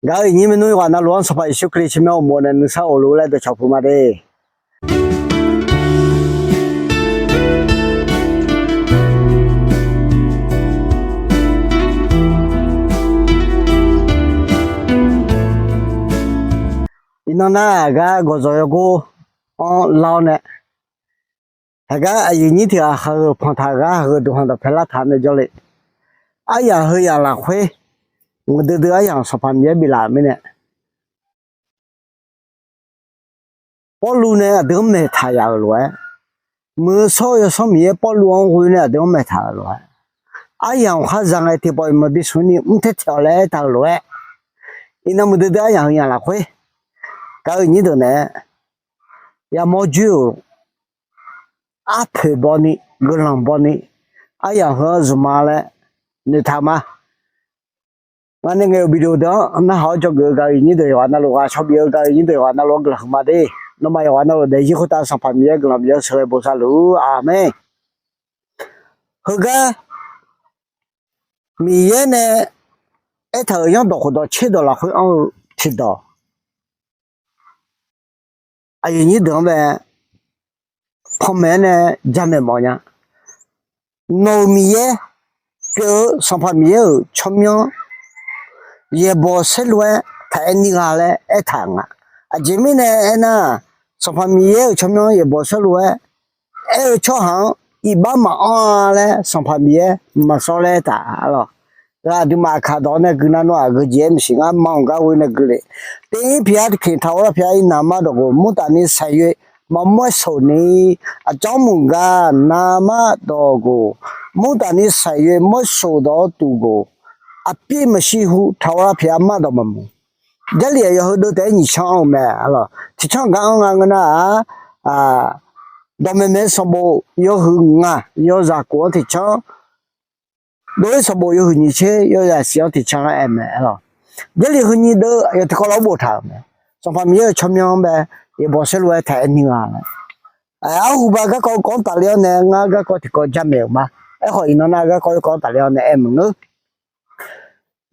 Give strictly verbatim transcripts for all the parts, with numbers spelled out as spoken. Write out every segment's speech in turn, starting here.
Gaq-eu iqnyir maernmr yawqghaq navluf-anr Sanqpaq Yeqsur Kali tsawrmyanr uqmov nae nuisar of luf-ur laer dawqcawq puq ma de. Iqnan nar aqgar gawqzawq yawgor-anr lar-awr nae, haqgar aqyuif nyir tiq ghaq haqgheu panq taq gar haqgheu duqkhanq dawqpae lartaq nae jawrle. Aryamq heuyamq lafkhoer, ngaq duidui aryamq Sanqpaq Miqyaer biflaf-euq mirnae, Pawrluv nae aqdui-anr maeqtaq yaf-euq lof-aer, Muiq-eu shawr-eu Yawsanr Miqyaer Pawrluv-anr ghoe nae aqdui-anr maeqtaq-euq lof-aer, aryamq khar za ngae tiqpawf iqmaeq bismq ni mr taer taeq-awq laer aertaq-euq lof-aer, iqnan muiqdui dui aryamq heuyamq lafkhoer, gaq-eu iqnyir deuq naeq-aer yamawr joer-euq arpoeq bawni, guiqlanq bawni, aryamq heu-anr zmq ma laer noeqtaq ma. Ngaq nae ngaeq-euq video deuq-anr narhaq-awr dzawgeuf-eu gaq-eu iqnyir deuq yawqghaq navluf ghaq shawr bif-eu gaq-eu iqnyir deuq yawqghaq navluf-anr guiqlanq huiqma de. Nawmaf yawqghaq navluf daefzir khoertav Sanqpaq Miqyaer guiqlanq bif-awr sheuqghae bosav luf-ur. Aqmeq. Heugar Miqyaer nae aertaq-euq yanrdawq khofdawq tserdawq lafkhoer anr-eu tiqdawq, aqyuif nyir deuq-anr bae panmaeq-aer nae jamaeq mawf nya. Nawq-euq Miqyaer pyeuf-eu Sanqpaq Miqyaer-euq tsawrmyanr yaeqbawq saerlu-aer taq-aer nir gha laer aertaq nga. Aqjeq mirnae aernar, Sanqpaq Miqyaer-euq tsawrmyanr yaeqbawq saerlu-aer aer-eu tsawrhaq-anr iqbax maqanr-a laer Sanqpaq Miqyaer maqsawr laer aertaq lawq. Ghaq aqduimaf aqkaq dawq-awr nae gui nar nawr-aq geujeq-aer maqsiq, ngar maqanr gar ghoe nae gui le. Terir pyaq tiqkheq taqghawr lar pyaq iqnan mar dawq ghof murtaf ni saqyoeq maqmawr-aer soq ni, aqcawq-anr muiq gar nar mar dawq ghof murtaf ni saqyoeq mawr-aer soq dawq-awr tuq ghof, aqpir maqshir hu taqghawr lar pyaq mar dawq maqmuiq. Jarlif-aq yawqha heudeuv taef-aer nyiq canr-eu mae. Tiqcanr gar anr nga ngeur nar-aq, dawqmaeq maeq-eu sanqbof yawhuiq ngaq yawzaq kof-anr tiqcanr, dov-ir sanqbof yawhuiq nyiq tser yawzaq siq-anr tiqcanr-aer aer mae lawq. Jarlif heu nyiq deuv aqyawf tiqkawv lawr boftaq-euq mae. Sanqpaq Miqyaer-euq tsawrmyanr-anr bae yaeqbawq saerlu-aer taq-aer nir gha mae. Arhuba garkawv kawv-anr tafler-awr nae ngar garkawv tiqkawv jamaeq-euq ma. Aerkhawf iqnan nar garkawv kawv-anr tafler-awr nae aer maqngeur.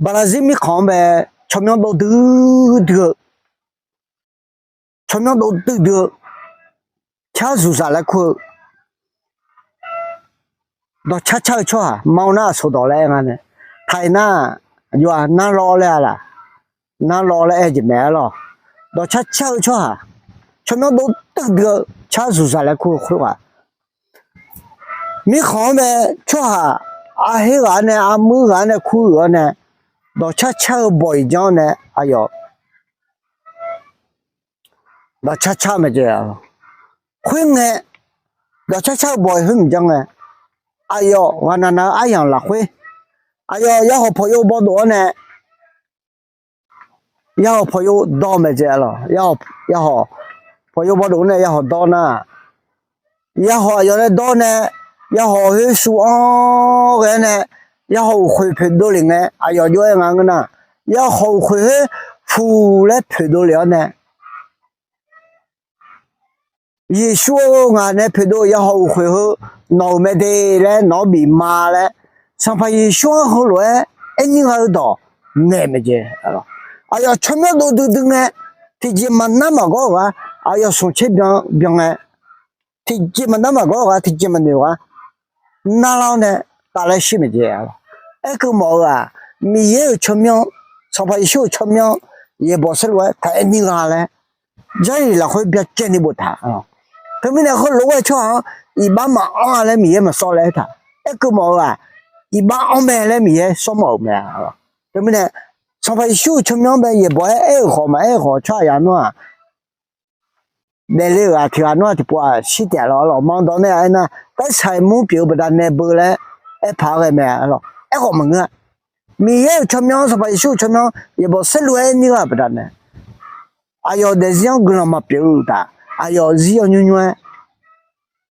Baqlaqzir mirkhanq-anr bae tsawrmyanr dov duidui-eu, tsawrmyanr dov duidui-eu, car zuqzaq laer kur-eu, dawqcar car-eu tsawrhaq ma-eu nar aqsoq dawq laer aer nga nae, taq-iq nar, aqjox-aq narlawv laer-a laq, narlawv laer aer-eu jeq mae-a lawq. Dawqcar car-eu tsawrhaq, tsawrmyanr dov duidui-eu car zuqzaq laer kur-eu khoerghaq, mirkhanq-anr bae tsawrhaq arher ghaq-anr nae armuir ghaq-anr nae kur-euq-awr nae, dawqcar car-eu bawq-iq janr-awr nae aqyawf dawqcar car maeq jeq-a lawq. Khoerngae, dawqcar car-eu bawq-iq khoer maqjanr ngae, aqyawf ghaqnaq nav-eu aryamq lafkhoer, aqyawf yahawq pawqyov bawdof-awr nae, yahawq pawqyov dawr maeq jeq-a lawq. Yahawq pawqyov bawdof-awr nae yahawq dawr nar, yahawq aqyawf nae dawr nae, yahawq khoer shuv-anr ghae-awr nae, yahawq uqkhoeq poeqdov lef ngae aqyawf jov-aer nga ngeur nar, yahawq uqkhoeq khoer puq laer poeqdov lef-awr nae, Yeqsur-or, ngaq nae poeqdov-euq yahawq uqkhoeq heu nawq-euq mae de laer nawq-anr bif ma laer, Sanqpaq Yeqsur-anr heulof-aer aer nir gha-eu dawq naeq maeq jeq. Aqyawf tsawrmyanr dov duidui ngae, tiqjeq maqnar maqgawr-euq gar aqyawf smq tser byan byan ngae, tiqjeq maqnar maqgawr-euq gar tiqjeq maqnoeq-euq gar narlar-awr nae tafler shir maeq jeq-a lawq. Aerkeuv mawf-eu-aq, Miqyaer-euq tsawrmyanr, Sanqpaq Yeqsur-euq tsawrmyanr yaeqbawq saerlu-aer taq-aer nir gha laer, Jarlif lafkhoer byacaevni boftaq-a lawq. Teumirnae heulof-aer tsawrhaq-anr iqbax maqanr-a laer Miqyaer maqsawr laer aertaq. Aerkeuv mawf-eu-aq, iqbax anr mae laer Miqyaer sawr mawf-euq mae-a lawq. Teumirnae Sanqpaq Yeqsur-euq tsawrmyanr-anr bae yaeqbawq-aer aer-euq khawf maqaer-eu khawf tsawrhaq yaf nar-aq, daefle-euq ghaq tiq ghaq nar-aq tiqpov-aq shir taef lawq. Arlawq manq dawq nae-aq aernar, tarsaq mur pyeuf-eu baqdanae beu laer aerpaq-aer ghae mae-a lawq. Aerkhawf maqngeur-a. Miqyaer-euq tsawrmyanr, Sanqpaq Yeqsur-euq tsawrmyanr yaeqbawq saerlu-aer nir gha-euq baqdanae, aqyawf daefzir-anr guiqlanq maqpyeuf-eu uqtaf, aqyawf zir yawnymr nymr-aer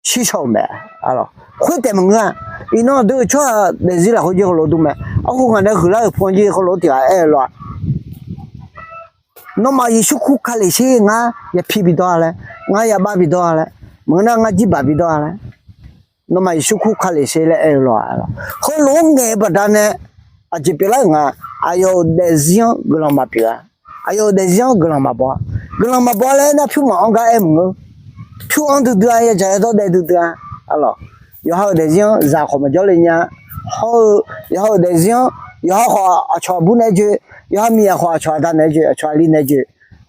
shir shaw-euq mae-a lawq. Khoertaef maqngeur-a. Iqnan aqdui-euq tsawrhaq daefzir lafkhoer jir heulof dur mae. Arhu ngaq nae huiqlar-euq pu-anr jir heulof-aer tiq ghaq aer-eu lawr-a. Nawmaf Yeqsur kur ka lef sher ngar yapir bidawr-a laer, ngar yabav bidawr-a laer, maqngeur nar ngar jirbaq bidawr-a laer, nawmaf Yeqsur kur ka lef sher laer aer-eu lawr-a. Heulof-aer ngaeq-eu baqdanae, Aqjeq pyeuflar-euq nga, aqyawf-euq daefzir-anr guiqlanq maqpyeuf-a. Aqyawf-euq daefzir-anr guiqlanq maqbaw-a. Guiqlanq maqbaw laer aernar pyur maqanr gar aer maqngeur. Pyur anr duidui-a, yadzaq yadawr daef duidui-a. Arlawq, yawqha-euq daefzir-anr zaq khawf maqjawr le nya. Hawr-eu, yawqha-euq daefzir-anr, yawqha khawf aqcawq aqbur naeq-aer joe, yawqha miqyaq khawf aqcawq aqda naeq-aer joe, aqcawq aqli naeq-aer joe.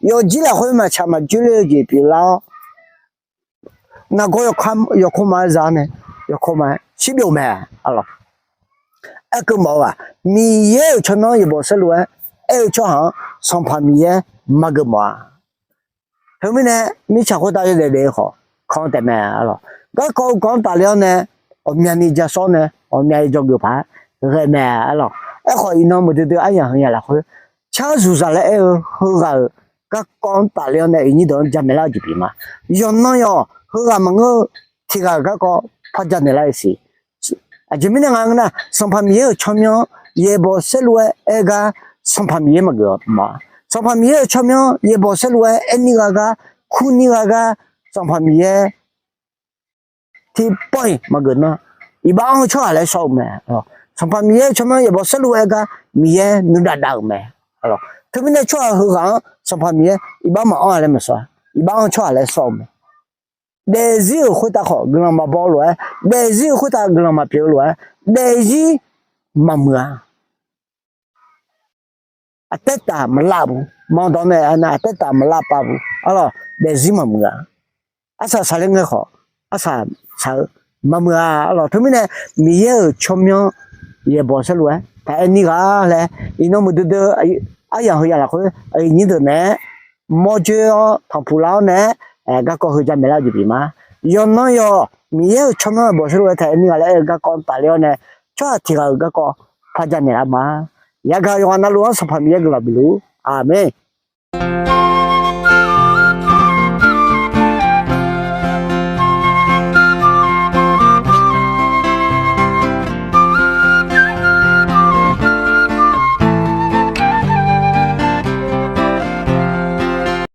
Yawfjir lafkhoer maqtsaq maqjoer ler-eu jeq pyeuflar-awr, nargawr yawkawr ma-aer za-awr nae, yawkawr ma-aer shirbyov mae. Arlawq, aerkeuv mawf-eu-aq, Miqyaer-euq tsawrmyanr-anr yaeqbawq saerlu-aer aer-eu tsawrhaq-anr Sanqpaq Miqyaer maqgeuf mawf-a. Teumirnae, mirtsaq khoertav yawdaef daef-eu khawf, kanq taef mae. Arlawq, garkawv-eu kanq-anr tafler-awr nae, ghawqmyani ja sawr nae, ghawqmya-i dzawgeuf paq-aer ghae mae. Arlawq, aerkhawf iqnan muiqdui dui aryamq heuya lafkhoer, tsar zuqzaq laer aer-eu heughaq-euq garkawv-anr tafler-awr nae iqnyir deuq-anr jamaeq lar-eu jeq pyeuf ma. Yawqnan yawq heughaq maqngeur-eu tiq ghaq-euq garkawv par jamaeq lar-eu siq. Aqjeq mirnae nga ngeur nar, Sanqpaq Miqyaer-euq tsawrmyanr-anr yaeqbawq saerlu-aer aer gar Sanqpaq Miqyaer maqgeuf mawf-a. Sanqpaq Miqyaer-euq tsawrmyanr-anr yaeqbawq saerlu-aer aer nir gha gar, kur nir gha gar, Sanqpaq Miqyaer tiqpawf-iq maqgeuf nar, iqbax anr-eu tsawrhaq laer sawr-eu mae. Sanqpaq Miqyaer-euq tsawrmyanr yaeqbawq saerlu-aer aer gar Miqyaer nuidav dav-euq mae. Teumirnae tsawrhaq heughaq-anr Sanqpaq Miqyaer iqbax maqanr-a laer maqsawr-a. Iqbax anr-eu tsawrhaq laer sawr-eu mae. Daefzir-euq khoertav khawf guiqlanq maqbaw-eu lof-aer, daefzir-euq khoertav guiqlanq maqpyeuf-eu lof-aer, daefzir maqmuiq-a. Aqtaer taf maqlav bu, manqdawq nae aqtaer taf maqlav pav bu. Arlawq, daefzir maqmuiq-a. Arsaq saqler ngae khawf, arsaq saq-eu maqmuiq-a. Arlawq, teumirnae Miqyaer-euq tsawrmyanr yaeqbawq saerlu-aer taq aer nir gha laer, iqnan muiqdui dui aryamq heuya lafkhoer aqyuif nyir deuq naeq-aer mawrjoer-awr tanqpuq lar-awr nae-aer, garkawv heu jamaeq lar-eu jeq pyeuf ma. Yawqnan yawq Miqyaer-euq tsawrmyanr yaeqbawq saerlu-aer taq aer nir gha laer aer-eu garkawv tafler-awr nae, tsawrhaq tiq ghaq-euq garkawv par jamaeq lar ma. Yagaq yawqghaq navluf-anr Sanqpaq Miqyaer guiqlanq bifluf-ur. Aqmeq.